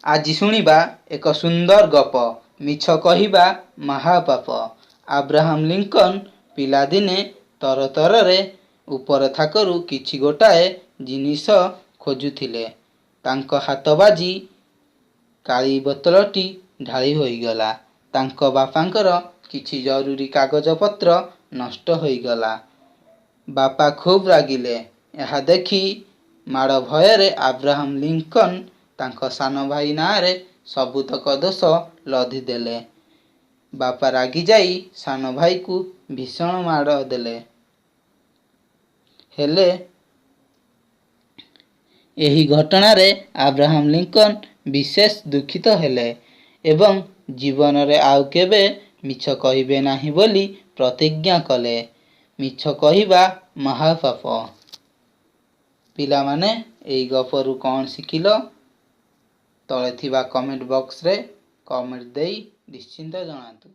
ଆଜି ଶୁଣିବା ଏକ ସୁନ୍ଦର ଗପ, ମିଛ କହିବା ମହାପାପ। ଆବ୍ରାହମ୍ ଲିଙ୍କନ୍ ପିଲାଦିନେ ତରତରରେ ଉପର ଥାକରୁ କିଛି ଗୋଟାଏ ଜିନିଷ ଖୋଜୁଥିଲେ। ତାଙ୍କ ହାତ ବାଜି କାଳି ବୋତଲଟି ଢାଳି ହୋଇଗଲା। ତାଙ୍କ ବାପାଙ୍କର କିଛି ଜରୁରୀ କାଗଜପତ୍ର ନଷ୍ଟ ହୋଇଗଲା। ବାପା ଖୁବ୍ ରାଗିଲେ। ଏହା ଦେଖି ମାଡ଼ ଭୟରେ ଆବ୍ରାହମ୍ ଲିଙ୍କନ୍ ତାଙ୍କ ସାନ ଭାଇ ନାଁରେ ସବୁତକ ଦୋଷ ଲଦିଦେଲେ। ବାପା ରାଗିଯାଇ ସାନ ଭାଇକୁ ଭୀଷଣ ମାଡ଼ ଦେଲେ। ହେଲେ ଏହି ଘଟଣାରେ ଆବ୍ରାହମ୍ ଲିଙ୍କନ୍ ବିଶେଷ ଦୁଃଖିତ ହେଲେ ଏବଂ ଜୀବନରେ ଆଉ କେବେ ମିଛ କହିବେ ନାହିଁ ବୋଲି ପ୍ରତିଜ୍ଞା କଲେ। ମିଛ କହିବା ମହାପାପ। ପିଲାମାନେ, ଏଇ ଗପରୁ କ'ଣ ଶିଖିଲ, ତଳେ ଥିବା କମେଣ୍ଟ ବକ୍ସରେ କମେଣ୍ଟ ଦେଇ ନିଶ୍ଚିତ ଜଣାନ୍ତୁ।